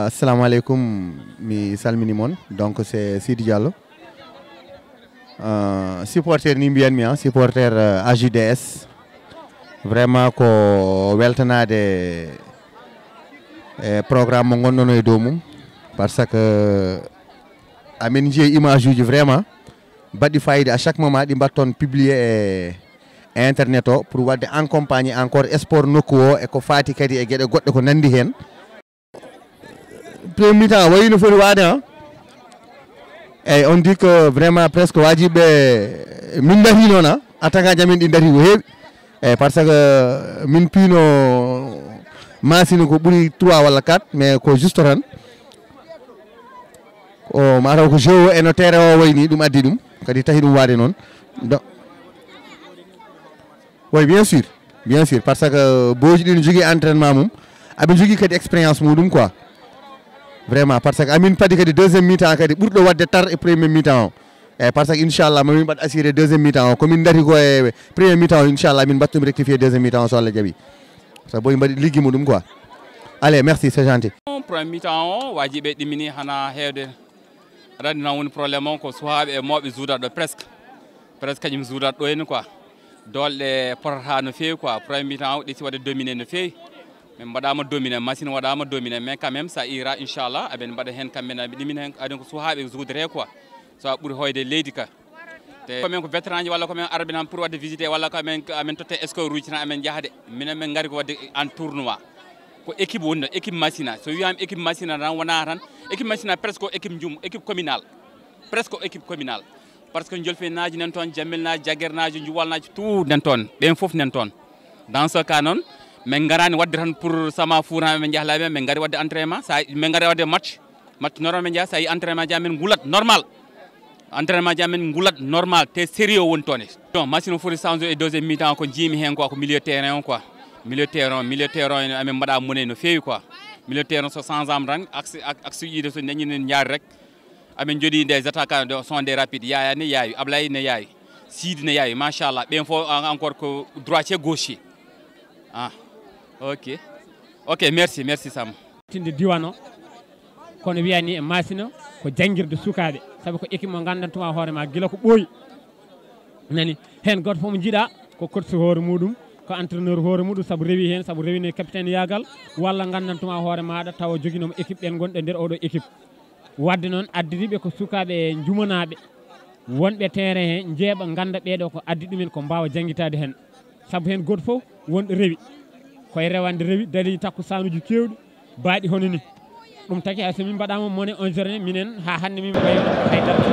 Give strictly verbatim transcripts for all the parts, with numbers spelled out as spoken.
Assalamu aleykum, mi salmini mon. Donc, c'est Sidi Diallo. Euh, supporter ni mbiyanmi, hein, supporter, euh, A J D S. Vraiment ko weltanaade e programme mo ngonɗon e dow mum. Parce que amin njiya image uji vraiment baɗɗi fayida. À chaque moment ɗi mbatton publier e internet o pour waɗde accompagner encore sport nokku o e ko faati kadi e geɗe goɗɗe ko nandi heen. Premier mi-temps wayi no foti waade, hein. Eyyi, on dit que vraiment presque wajiɓe min darino na attaquant amin ɗi dari ko heewi. Eyyi, parce que min piino masini ko ɓuri trois walla quatre, mais ko juste tan. O mataw ko jeu o e no terrain o wayni ɗum addi ɗum, kadi tahi ɗum waade noon. Donc, oui, bien sûr, bien sûr, parce que booji ɗi no jogii entraînement mum, aɓe jogii kadi expérience muɗum quoi. Vraiment, parce que amin padi kadi deuxième mi-temps kadi ɓurɗo waɗde tar e premier mi-temps o. Eyyi, parce que inchallah mamin mbaɗ assuré deuxième mi-temps o, komin dari ko e premier mi-temps o, inchallah min mbattum rectifié deuxième mi-temps o so Allah jaɓi. Sabu boy mbaɗi liggi muɗum quoi. Allez, merci, c'est gentil. Premier mi-temps o waji ɓe ɗimmini hana heewde. Aɗa anndi noon woni problème on, ko suhaaɓe e mawɓe juudat ɗo presque. Presque kañum juudat ɗo henni quoi. Doole ɗe potata no feewi quoi. Premier mi-temps o ɗetti waɗde dominé no feewi. Min mbaɗaama dominé, machine waɗaama dominé, mais quand même ça ira inchallah. Aɓen mbaɗa heen kamɓe ne, aɓe ɗimmina heen, aɗen ko suhaaɓe juudere quoi. So a ɓuri hoyde leydi ka. Te komin ko vétéran ji walla komin arɓe nan pour waɗde visité walla ko amen, amen totte score uji tan amen jahade. Minen min ngari ko waɗde en tournoi. Ko équipe woni ɗo, équipe Masina. So wiyama équipe Masina tan wona tan. Équipe Masina presque ko équipe jum, équipe communal. Presque ko équipe communal. Parce que jolfinaji nan toon, jammilnaji, jaggernaaji, juwalnaji, tout nan toon. Ɓen fof nan toon. Dans ce cas noon, min ngarani waɗde tan pour sama fuuran min jahlaaɓe, min ngari waɗde entraînement. Sa min ngari waɗde match. Match normal min njaha, sa yi entraînement ji amen ngulat normal. Entraînement ji amen ngulat normal, te sérieux woni toon. Non, machine o foti changé e deuxième mi-temps ko jiimi heen quoi, ko milieu terrain o quoi. Milieu terrain, milieu terrain amen mbaɗa mone no feewi quoi. Milieu terrain so changé am tan, axe, axe yiide so dañi ne njaari rek. Amen jodi des attaquants de, sont des rapides. Yaya ne yaawi, Ablaye ne yaawi, Sidi ne yaawi, machallah. Ɓen fof en-, encore ko droitier gaucher. Ah, ok. Ok, merci, merci Sam. Tinde diwan o, kono wiyani e Masina ko janngirde sukaaɓe, sabu ko équipe mo nganndantumaa hoore ma gila ko ɓooyi. Nani, heen gooto fof mo njiɗa ko coach hoore muɗum, ko entraîneur hoore muɗum, sabu rewi heen, sabu rewino e capitaine Yagal, walla nganndantumaa hoore maɗa tawa joginoma équipe ɓen gonɗo e nder oɗo équipe. Wadde noon addiriɓe ko sukaaɓe njumanaaɓe, wonɓe terrain he njeeɓa, ngannda ɓeeɗo ko addi ɗumen ko mbaawa janngitaade heen. Sabu heen gooto fof wonɗo rewi, koye rewande rewi, dali takkusaanuji keewɗi, baaɗi hono ni. Ɗum taki hay so min mbaɗaama mone on journée, minen haa hannde min mbayi haydara.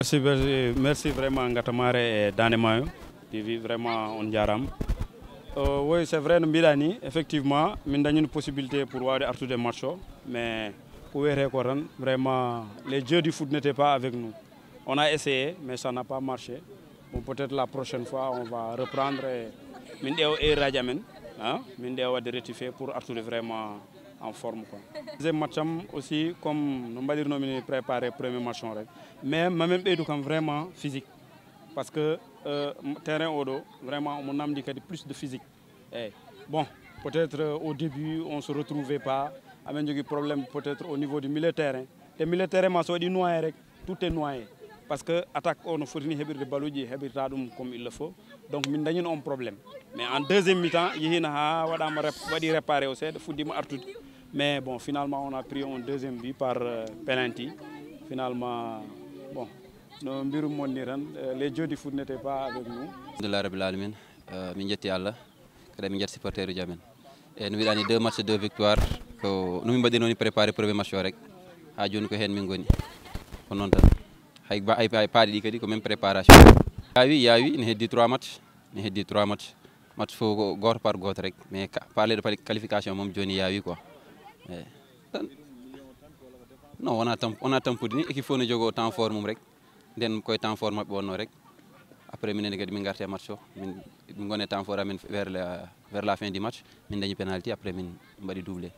Merci, merci vraiment, Ngatamare et Dande Mayo T V, vraiment on jarama. Euh, oui, c'est vrai, no mbiɗa ni, effectivement min dañino possibilité pour wawde artude match o, mais ko wiyete ko tan, vraiment les dieux du foot n'étaient pas avec nous. On a essayé, mais ça n'a pas marché. Bon, peut-être la prochaine fois on va reprendre et min ƴeewa erreur aji amen, hein, min ƴeewa wadde rectifier pour artude vraiment en forme quoi. Deuxième match am aussi, comme no mbaɗirnomi ni, préparer premier match o rek, mais mamin ɓeydu kam vraiment physique, parce que euh, terrain oɗo vraiment omo namdi kadi plus de physique. Eyyi, bon, peut-être euh, au début on se retrouvait pas, amin jogui problème peut-être au niveau du milieu terrain. Te milieu terrain ma so waɗi noyé rek, tout est noyé, parce que attaque o no fotini heɓirde baluji, heɓirta ɗum comme il le faut. Donc min dañino on problème, mais en deuxième mi-temps yehino ha waɗama rep- waɗi réparé o seeɗa, fuɗɗima artude. Mais bon, finalement on a pris un deuxième but par euh, penalty. Finalement, bon, no mbirum mon ni tan, euh, les dieux du foot n'étaient pas avec nous. Alhamdulillah rabbil alamin. Euh, min jetti Allah, kadi min jetti supporter uji amen. E no mbiɗani, deux matchs, deux victoires. Ko no min mbaɗirno ni, préparé premier match o rek, ha joni ko hen min goni. Ko noon tan. Hay ba- hay, hay paaɗi ɗi kadi ko même préparation. Yaawi, yaawi, ne heddi trois matchs. Ne heddi trois matchs. Match fof ko goto par goto rek, mais ka- paleɗo pali qualification moom joni yaawi quoi. Eyyi. Tan, non, wona tamp- wona tampude ni, équipe fof ne jogo temps fort mum rek. Nden koye temps fort maɓɓe wonno rek. Après minen kadi min garti e match o, min min goni e temps fort amen vers la, vers la fin du match, min dañi penalty, après min mbaɗi doublé.